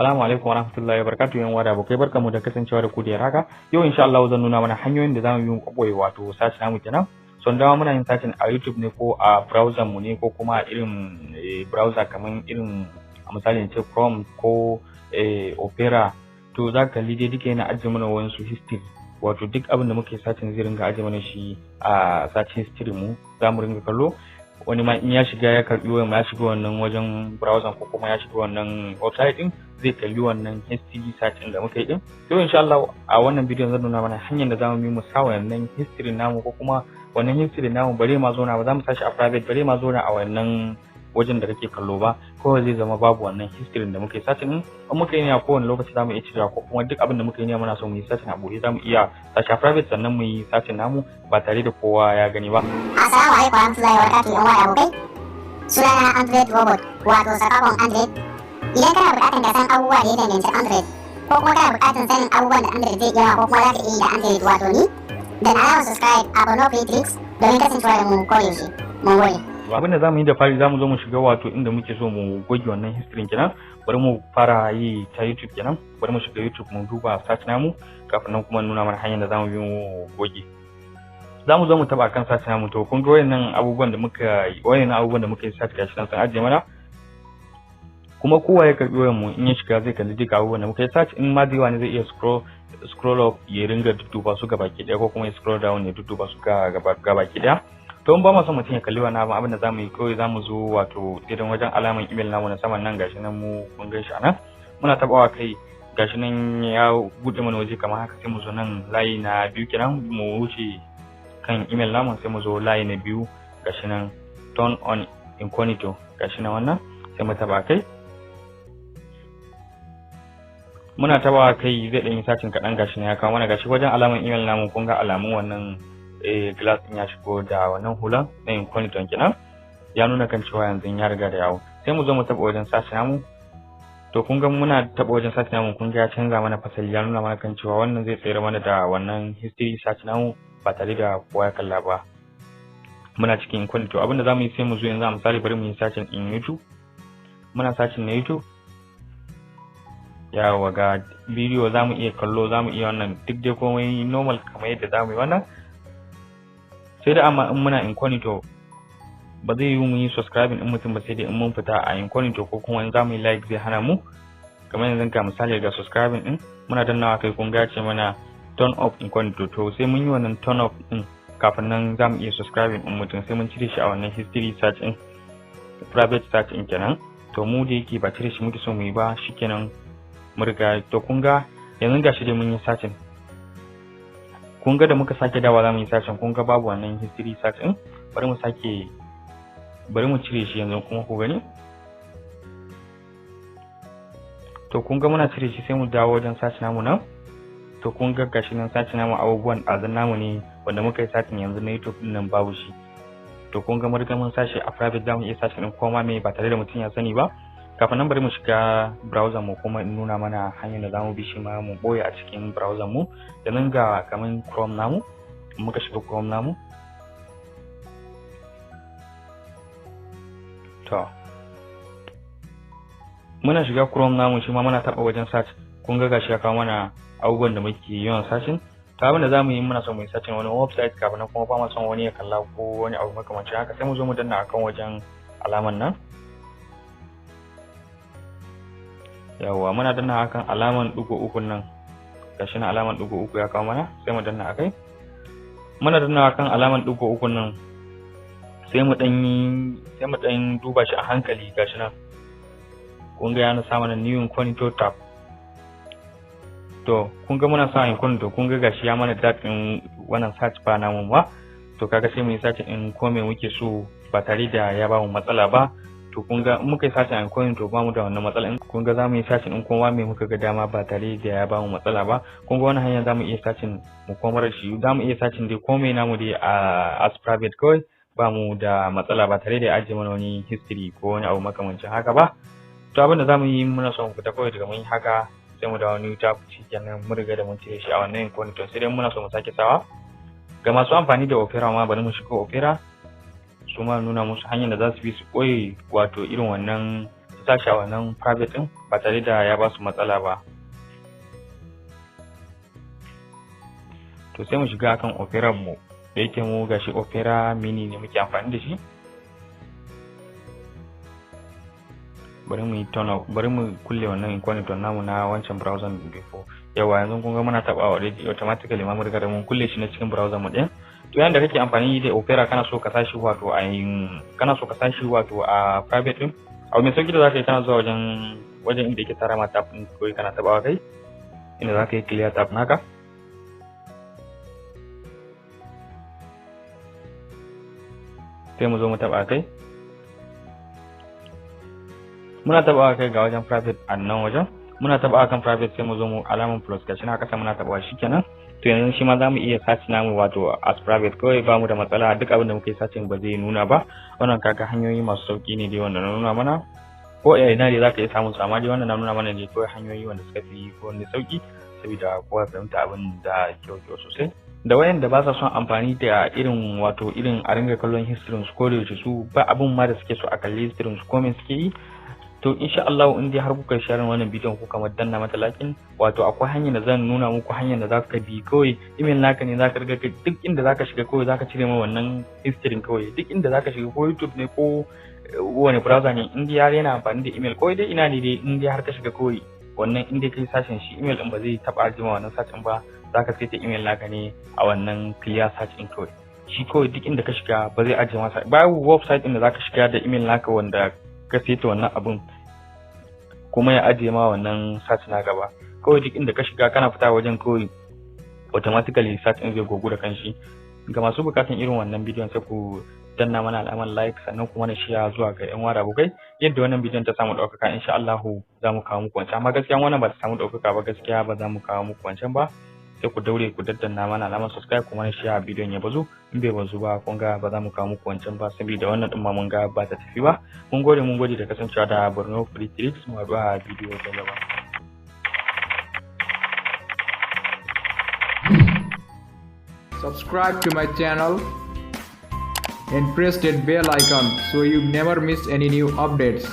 Assalamu alaikum warahmatullahi wabarakatuh, yan uwa da abokai, barkamu da kasancewa da ku da haka. Yau insha Allah zan nuna mana hanyoyin da zamu yi mu koyi wato search namu kenan. So dawa muna yin searching a YouTube ne ko a browser mu ne ko kuma irin browser kamar irin a misali ce Chrome ko Opera. To za ka kalli dai duka yana ajiye mana wasu history, wato duk abin da muke searching zai ringa ajiye mana shi a search history mu, za mu ringa kallo. Wani ma in ya shiga ya karbi wayan, ya shiga wannan wajen browser ko kuma ya shiga wannan website din, zai kalli wannan history search din da muka yi din. To insha Allah a wannan bidiyon zan nuna mana hanyar da zamu bi mu sa wannan history namu, ko kuma wannan history namu bare ma zauna ba, zamu sa shi a private, bare ma zauna a wannan wajen da kake kallo ba, kawai zai zama babu wannan history da muka yi search din. In muka yi ne a kowane lokaci zamu iya cirewa, ko kuma duk abin da muka yi ne muna so mu yi search a buɗe, zamu iya sashi a private sannan mu yi search namu ba tare da kowa ya gani ba. Assalamu alaikum warahmatullahi wabarakatuh, yan uwa da abokai. Sunana Android Robot, wato sakakon Android. Idan kana buƙatar ka san abubuwa da ya danganci Android, ko kuma kana buƙatar sanin abubuwan da Android zai iya ko kuma za ka iya yi da Android, wato ni, da na alamar subscribe a Borno Free Tricks domin kasancewa da mu koyaushe. Mun gode. Abin da zamu yi da fari, zamu zo mu shiga wato inda muke so mu goge wannan history kenan. Bari mu fara yi ta YouTube kenan. Bari mu shiga YouTube mu duba search namu, kafin nan kuma nuna mana hanyar da zamu bi mu goge. Zamu zo mu taba kan search namu. To kun ga wayannan abubuwan da muka yi, wayannan abubuwan da muka yi search gashi nan sun ajiye mana. Kuma kowa ya karbi wayan mu in ya shiga zai kalli duka abubuwan da muka yi search. In ma da ne zai iya scroll up ya ringa dudduba su gabaki daya, ko kuma ya scroll down ya dudduba su gabaki daya. To in ba mu son mutum ya kalli wannan abin da zamu yi, kawai zamu zo wato irin wajen alaman email namu na saman nan, gashi nan mu kun gan shi anan, muna tabawa kai, gashi nan ya buɗe mana waje kamar haka. Sai mu zo nan layi na biyu kenan, mu wuce kan email namu, sai mu zo layi na biyu, gashi nan turn on incognito, gashi nan wannan, sai mu taba kai. Muna tabawa kai zai ɗan yi searching kaɗan, gashi nan ya kawo mana, gashi wajen alaman email namu, kun ga alamun wannan glass din ya shigo da wannan hulan na incognito kenan, ya nuna kan cewa yanzu ya riga da yawo. Sai mu zo mu taba wajen search namu. To kun ga muna taba wajen search namu, kun ga ya canza mana fasali, ya nuna mana kan cewa wannan zai tsere mana da wannan history search namu ba tare da kowa ya kalla ba, muna cikin incognito. Abinda zamu yi, sai mu zo yanzu a misali bari mu yi searching in YouTube. Muna searching na YouTube, yawa ga bidiyo zamu iya kallo, zamu iya wannan duk dai komai normal kamar yadda zamu yi wannan. Sai da amma in muna incognito ba zai yi mu yi subscribing in mutum ba, sai dai in mun fita a incognito, ko kuma in za mu yi like zai hana mu. Kamar yanzu ga misali ga subscribing din, muna dannawa kai, kun ga ce mana turn off incognito. To sai mun yi wannan turn off din kafin nan za mu iya subscribing din mutum, sai mun cire shi a wannan history search din, private search din kenan. To mu da yake ba cire shi muke so mu yi ba, shikenan mu riga. To kun ga yanzu gashi dai mun yi searching, kun ga da muka sake dawa za mu yi searching, kun ga babu wannan history search din. Bari mu sake, bari mu cire shi yanzu kuma ku gani. To kun ga muna cire shi, sai mu dawo wajen search namu nan. To kun ga gashi nan search namu, abubuwan ɗazun namu ne wanda muka yi searching yanzu na YouTube din nan babu shi. To kun ga mun riga mun sashi a private, zamu iya searching din koma me ba tare da mutum ya sani ba. Kafin nan bari mu shiga browser mu kuma in nuna mana hanyar da zamu bi shi ma mu boye a cikin browser mu. Da nan ga kaman Chrome namu, muka shiga Chrome namu. To muna shiga Chrome namu, shi ma muna taba wajen search, kun ga gashi ya kawo mana abubuwan da muke yawan searching. To abin da zamu yi, muna son mu yi searching wani website kafin nan kuma ba mu son wani ya kalla ko wani abu makamancin haka, sai mu zo mu danna akan wajen alaman nan. Yawwa, muna danna akan alaman ɗigo uku nan, gashi nan alaman ɗigo uku ya kawo mana, sai mu danna akai. Muna danna akan alaman ɗigo uku nan, sai mu dan yi, sai mu dan duba shi a hankali, gashi nan kun ga ya sa mana new incognito tab. To kun ga muna sa incognito, kun ga gashi ya mana dark din wannan search bar namu ba. To kaga sai mu yi search din ko me muke so ba tare da ya ba mu matsala ba. To kun ga in muka yi searching incognito ba mu da wannan matsala. In kun ga zamu yi searching din kowa me muka ga dama ba tare da ya ba mu matsala ba. Kun ga wannan hanya zamu iya searching mu komar shi, zamu iya searching dai komai namu dai a as private kawai, ba mu da matsala ba tare da ya ajiye mana wani history ko wani abu makamancin haka ba. To abin da zamu yi, muna son mu fita kawai daga mun yi haka, sai mu dawo new tab, shikenan mun riga da mun cire shi a wannan incognito. Sai dai muna so mu sake sawa. Ga masu amfani da Opera ma, bari mu shiga Opera su ma nuna musu hanyar da za su bi su koyi wato irin wannan su sa shi a wannan private din ba tare da ya ba su matsala ba. To sai mu shiga akan Opera mu, da yake mu gashi Opera Mini ne muke amfani da shi. Bari mu yi turn off, bari mu kulle wannan incognito namu na wancan browser before. Yawa, yanzu kun ga muna taba already automatically ma mun riga da mun kulle shi na cikin browser mu din. To yayin da kake amfani da Opera kana so ka sashi wato a kana so ka sashi wato a private din, abu mai sauki da zaka yi, kana zuwa wajen inda yake tara ma tab din, kawai kana tabawa kai inda zaka yi clear tab naka. Sai mu zo mu taba kai, muna taba kai ga wajen private a nan wajen, muna taba kan private, sai mu zo mu alaman plus gashi na kasa, muna taba shikenan. To yanzu shi ma zamu iya search namu wato as private, kawai ba mu da matsala, duk abin da muka yi searching ba zai nuna ba. Wannan kaga hanyoyi masu sauki ne dai wanda na nuna mana, ko a ina dai zaka iya samun su, amma dai wannan na nuna mana ne kawai hanyoyi wanda suka fi kowanne sauki, saboda kowa fahimta abin da kyau kyau sosai. Da wayanda ba sa son amfani da irin wato irin a ringa kallon history su ko da yaushe, su ba abin ma da suke so a kalli history su ko me suke yi. To insha Allah in dai har kuka share wannan bidiyon ku kamar danna mata lakin, wato akwai hanyar da zan nuna muku, hanyar da zaka bi kawai email naka ne zaka riga duk inda zaka shiga kawai zaka cire ma wannan history, kawai duk inda zaka shiga, ko YouTube ne ko wani browser ne, in dai har yana amfani da email ko dai ina ne dai, in dai har ka shiga kawai wannan in dai kai sashen shi email din ba zai taba jima wannan search din ba. Zaka saita email naka ne a wannan clear search din, kawai shi kawai duk inda ka shiga ba zai ajiye masa babu website din da zaka shiga da email naka wanda ka saita wannan abun kuma ya ajiye ma wannan search na gaba. Kawai duk inda ka shiga kana fita wajen kawai automatically search din zai gogu da kanshi. Ga masu bukatan irin wannan bidiyon sai ku danna mana alamar like, sannan kuma na share zuwa ga yan uwa da abokai. Yadda wannan bidiyon ta samu ɗaukaka, insha Allah za mu kawo muku wancan, amma gaskiya wannan ba ta samu ɗaukaka ba, gaskiya ba za mu kawo muku wancan ba. Sai ku daure ku daddanna mana alamar subscribe kuma na share bidiyon ya bazu. In bai bazu ba kun ga ba za mu kawo muku wancan ba, saboda wannan din ma mun ga ba ta tafi ba. Mun gode, mun gode da kasancewa da Borno Free Tricks. Mu haɗu a bidiyo ta gaba. Subscribe to my channel and press that bell icon so you never miss any new updates.